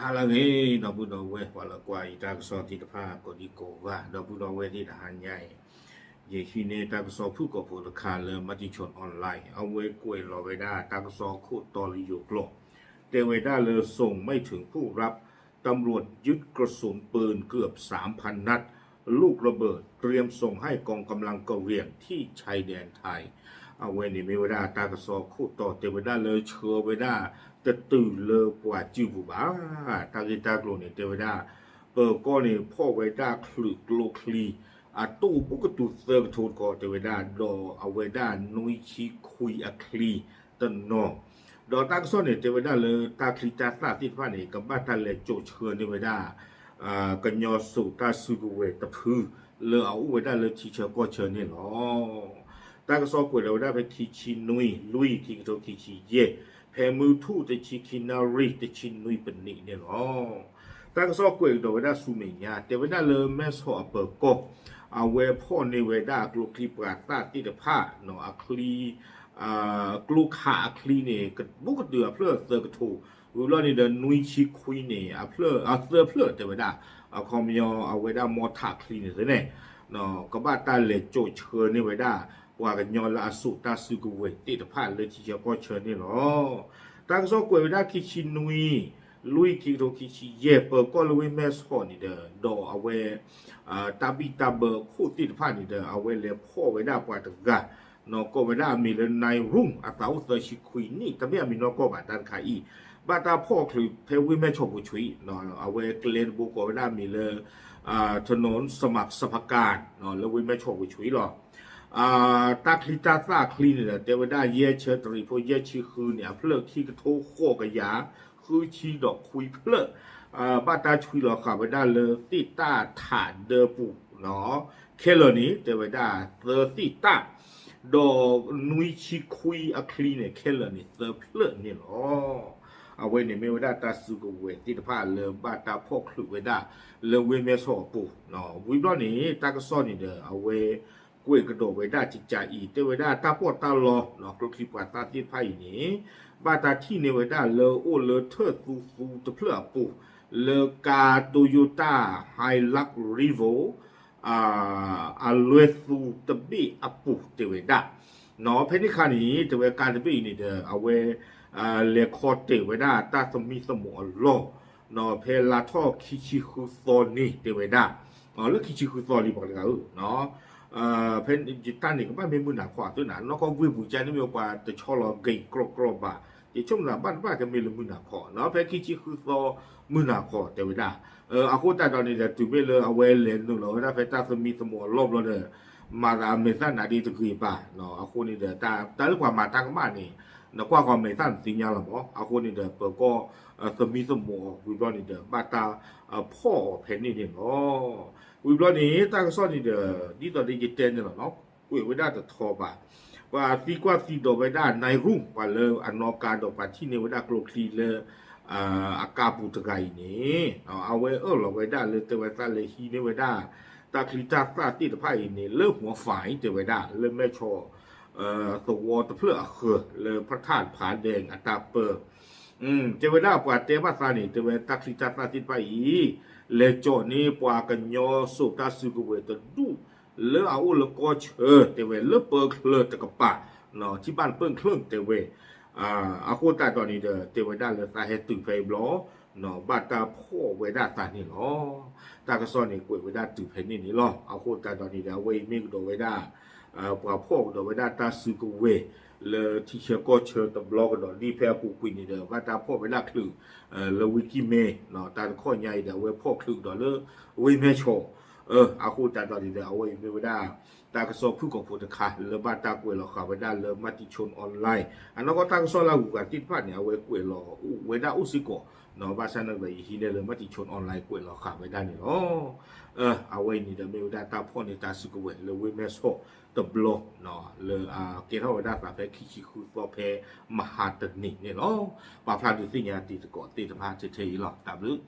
ဟါလၢအဂ့ၤ ဒီပုၢ်ဒီဝဲၢ် ပှၤလၢကွၢ်ယတၢ်ကစီၣ်သ့ၣ်တဖၣ်ကိးဒံကိးဂၤ ဒီပုၢ်ဒီဝဲၢ်သ့ၣ်တဟါညါအံၤ, ယဟံးန့ၢ်တၢ်ကစီၣ်ဖုၣ်ကိာ်ဖိတခါလၢ Matichon Online အဝဲကွဲးလီၤဝဲဒၣ်တၢ်ကစီၣ်ခိၣ်တီလၢယိၤကျိာ်, တဲဝဲဒၣ်လၢ ส่งไม่ถึงผู้รับ ตำรวจยึดกระสุนปืนเกือบสามพันนัด ลูกระเบิดเตรียมส่งให้กองกำลังกะเหรี่ยงที่ชายแดนไทย အဝဲန့ၣ်မ့ၢ်ဝဲဒၣ်တၢ်ကစီၣ်ခိၣ်တီ တဲဝဲဒၣ်လၢဆှၢဝဲဒၣ်တတုၤလၢပှၤစုပူၤဘၣ်. တၢ်ဂ့ၢ်တၢ်ကျိၤန့ၣ် တဲဝဲဒၣ် ပၢၤကီၢ်န့ၣ်ဖီၣ်ဝဲဒၣ်ချုးကျိချံ အတၢ်အိၣ်ဘူးကတုၤသၢကထိတကီၢ် တဲဝဲဒၣ် ဒီးအဝဲဒၣ်နွံဆံခွံအချံတနီၤ, ဒီးတၢ်ကစီၣ်န့ၣ် တဲဝဲဒၣ်လၢတၢ်ချံတၢ်သၣ်သ့ၣ်တဖၣ်န့ၣ် ကဘၣ်တၢ်လဲၤစိာ်ဆှၢန့ၢ်ဝဲဒၣ် ကညီစိာ်တၢ်စုကဝဲၤတဖု လၢအအိၣ်ဝဲဒၣ်လၢထံဆၢကီၢ်ဆၢန့ၣ်လီၤ. တၢ်ကစီၣ်ကွဲးလီၤဝဲဒၣ်ဖဲခံဆံနွံ လွံၢ် ခံကထိခံဆံယဲၢ် ဖဲမုၢ်ထူၣ်တဆံခံနၣ်ရံၣ် တဆံနွံပနံးန့ၣ်လီၤ. တၢ်ကစီၣ်ကွဲးကဒီးဝဲဒၣ်ဆူမဲာ်ညါ တဲဝဲဒၣ်လၢမဲၢ်ဆီးအပၢၤကီၢ် အဝဲဖီၣ်န့ၢ်ဝဲဒၣ်ကျိချံပှၤသၣ်သ့ၣ်တဖၣ် အချံ ကျိခးအချံန့ၣ် ဘူးကတုၤအဖျၢၣ်သၢကထိ, ဝံၤဘျီန့ၣ်ဒီးနွံဆံခွံန့ၣ် အဖျၢၣ် အသၢဖျၢၣ်တဲဝဲဒၣ် အခီပညီအဝဲဒၣ်မီထးချံန့ၣ်သ့န့ၣ် ကဘၣ်တၢ်လဲၤစိာ်ဆှၢန့ၢ်ဝဲဒၣ် ပှၤကညီလၢအစိာ်တၢ်စုကဝဲၤသ့ၣ်တဖၣ်လၢထံဆၢကီၢ်ဆၢန့ၣ်လီၤ. တၢ်ကစီၣ်ကွဲးဝဲဒၣ်ခံဆံနွံ လွံၢ် ခံကထိခံဆံယဲၢ် ပၢၤကီၢ်လၢဝ့ၢ်မဲၢ်ဆီးန့ၣ်ဒီး ဒီးအဝဲ တၢ်ဘံၣ်တၢ်ဘၢခိၣ်သ့ၣ်တဖၣ်န့ၣ်ဒီး အဝဲလဲၤဖီၣ်ဝဲဒၣ်ပှၤတဂၤ ကိးဝဲဒၣ်အမံၤလၢနၢ်ရူၣ် အသးအိၣ်သၢဆံခွံနံၣ် တမ့ၢ်အမံၤနီၢ်ကီၢ်ဘၣ်တၢ်တခါအံၤ, ဘၣ်တၢ်ဖီၣ်ချုးဖဲဝ့ၢ်မဲၢ်ဆီးပူၤဆှံ, အဝဲကျဲတဘိကိးဝဲဒၣ်အမံၤလၢ ထနီၣ်စမးစဖကၣ် လၢဝ့ၢ်မဲၢ်ဆီးပူၤဆှံလီၤ. တၢ်ချံတၢ်သၣ်ချံန့ၣ်ဒီး တဲဝဲဒၣ်ယဲၢ်ဆၢတရံးဖိယဲၢ်ဆံဃုန့ၣ် အဖျၢၣ်ခံကထိဃိးကယၤ ဃုဆံဒီးခွံဖျၢၣ် ဘၣ်တၢ်ဆွံလီၤဃာ်ဝဲဒၣ်လၢသ့ၣ်တၢ်ထးဒၢပူၤ ခဲလၢာ်န့ၣ် တဲဝဲဒၣ်သၢသ့ၣ်တၢ်, ဒီးနွံဆံခွံအချံန့ၣ် ခဲလၢာ်န့ၣ်သၢဖျၢၣ်န့ၣ်လီၤ. အဝဲန့ၣ်မ့ၢ်ဝဲဒၣ်တၢ်စုကဝဲၤသ့ၣ်တဖၣ်လၢဘၣ်တၢ်ဖီၣ်ချုးဝဲဒၣ်လၢဝ့ၢ်မဲၢ်ဆီးအပူၤ, ဝံၤဘျီန့ၣ် တၢ်ကစီၣ်န့ၣ်ဒီး အဝဲကွဲးကဒီးဝဲဒၣ်ကကးအံၤ တဲဝဲဒၣ်တၢ်ပီးတၢ်လီ ကျိချံပှၤသၣ်သ့ၣ်တဖၣ်အံၤန့ၣ် ဘၣ်တၢ်ထံၣ်န့ၢ်ဝဲဒၣ်လၢအိၣ်လၢထၢၣ်သူသူတဖျၢၣ်အပူၤ လၢကါ Toyota Hilux Revo အလွဲၢ်သူတဘ့ၣ်အပူၤတဲဝဲဒၣ်, ဖဲန့ၣ်ခါန့ၣ် တဲဝဲကါတဘ့ၣ်အံၤန့ၣ်ဒီး အဝဲ လဲၤခီတဲာ်ဝဲဒၣ်တၢ်သမံသမိးအလီၢ် ဖဲလါထီၣ်ခံဆံဃုသီန့ၣ်တဲဝဲဒၣ်, လၢခံဆံဃုသီလံပှၤတဂၤဧၢ ဖဲယတၢ်န့ၣ်ကဘၣ်မ့ၢ်မုၢ်နၤခီအသိးန့ၣ် နီၢ်ကီၢ်ဝ့ၢ်ပူၤကါန့ၣ်မ့ၢ်ပှၤတဆီလီၤဂ့ၤကြီကြီဘၣ်, ယဆိကမိၣ်သးဘၣ်တဘၣ်ကမ့ၢ်လၢမုၢ်နၤခီ ဖဲခံဆံဃုသီမုၢ်နၤခီတဲဝဲဒၣ်, အဃိသတးဒီးန့ၣ်ဒီး တုၤမ့ၢ်လၢအဝဲလဲၤနုာ်လီၤဝဲဒၣ်ဖဲတၢ်သမံသမိးအလီၢ်ဘျီဒီး မၤသးအမဲာ်သၣ်နးဒ်တဂ့ၤဘၣ်, အဃိန့ၣ်ဒီး တၢ်လၢပှၤမၤတၢ်ကမၣ်န့ၣ် နကွၢ်ဃီမဲာ်သၣ်နသ့ၣ်ညါလီၤမး, အဃိန့ၣ်ဒီး ပၢၤကီၢ်သမံသမိးအီၤဝံၤဘျီန့ၣ်ဒီး ဘၣ်တၢ်ဖီၣ်အီၤဖဲန့ၣ်န့ၣ်လီၤ. ဝံၤဘျီန့ၣ် တၢ်ကစီၣ်န့ၣ်ဒီး ဒ်သိးဒီးယတဲန့ၣ်လီၤနီၤ ကွဲးဝဲဒၣ်တထီဘၣ်, ပှၤသံကွၢ်သံဒိးဝဲဒၣ်နၢ်ရူၣ် ပှၤလၢအနီၣ်ကါဒီးပှၤထံၣ်န့ၢ်ဝဲဒၣ်ကျိချံလၢ အကါပူၤတဂၤအံၤန့ၣ် အဝဲအၢၣ်လီၤဝဲဒၣ်လၢတဲဝဲသးလဲၤဟံးန့ၢ်ဝဲဒၣ် တၢ်ချံတၢ်သၣ်သ့ၣ်တဖၣ်အံၤန့ၣ် လၢမှဲၤဖးအံၤတဲဝဲဒၣ် လၢမဲၢ်ဆီး သဝီတဖျၢၣ်အဃၢၤ လၢ พระธาตุผาแดง အတၢ်ပၢ တဲဝဲဒၣ်ပှၤတဲဘၣ်သးန့ၣ် တဲဝဲတၢ်ချံတၢ်သၣ်သ့ၣ်တဖၣ်အံၤ လဲၤကၠီၣ်န့ၢ်ပှၤကညီစိာ်တၢ်စုကဝဲၤတဒူၣ် လၢအအိၣ်လၢကီၢ်ဆၢ တဲဝဲလၢပၢချၢတကပၤ ထံၣ်ဘၣ်နပၢၣ်ချၢတဲဝဲ အဃိသတးဒီးန့ၣ်ဒီး တဲဝဲဒၣ်လၢသးဟဲတုၤဖဲအံၤဘျီ ဘၣ်တၢ်ဖီၣ်ဝဲဒၣ်သးန့ၣ်လီၤ. တၢ်ကစီၣ်န့ၣ်ကွဲးဝဲဒၣ်တုၤဖဲန့ၣ်န့ၣ်လီၤ. အဃိသတးဒီးန့ၣ်ဒီး အဝဲအံၤမ့ၢ်ကဒီးဝဲဒၣ် ပှၤဖီၣ်ကဒီးဝဲဒၣ်တၢ်စုကဝဲၤ လၢထံဆၢကီၢ်ဆၢတဘျီကဒီး ဒ်ဖဲအပူၤကွံာ်န့ၣ်ဒီး ဘၣ်တၢ်ဖီၣ်ဝဲဒၣ်ချုး လၢဝ့ၢ်ကံၢ်မဲ တၢ်တခီညါအံၤဒီး အဝဲဖီၣ်ချုးကဒီးလၢဝ့ၢ်မဲၢ်ဆီး အဃိသတးဒီးန့ၣ်ဒီး အဝဲအံၤမ့ၢ်ဝဲဒၣ် တၢ်ကစီၣ်ဖုၣ်ကိာ်ဖိတခါ လၢဘၣ်တၢ်ကွဲးလီၤဃာ်ဝဲဒၣ်လၢ Matichon Online အနီၢ်ကီၢ်တၢ်ကစီၣ်လၢအဂုၤအဂၤသ့ၣ်တဖၣ်န့ၣ် အဝဲကွဲးလီၤအိၣ်ဝဲဒၣ်အိၣ်စ့ၢ်ကီး ဘၣ်ဆၣ်သနာ်က့ဒီး ယဟံးန့ၢ်လၢ Matichon Online ကွဲးလီၤဃာ်ဝဲဒၣ်န့ၣ်လီၤ. အဝဲအံၤန့ၣ်ဒီးမ့ၢ်ဝဲဒၣ်တၢ်ဖီၣ်န့ၢ်တၢ်စုကဝဲၤလၢဝ့ၢ်မဲၢ်ဆီးတဘျီ လၢအကဲထီၣ်ဝဲဒၣ်သးဖဲခံဆံဃုသီဖဲမဟါတနံၤန့ၣ်လီၤ. ပာ်ဖျါဒုးသ့ၣ်ညါတံၤသကိးသ့ၣ်တဖၣ်ထဲထဲအံၤလီၤ. တၢ်ဘျုး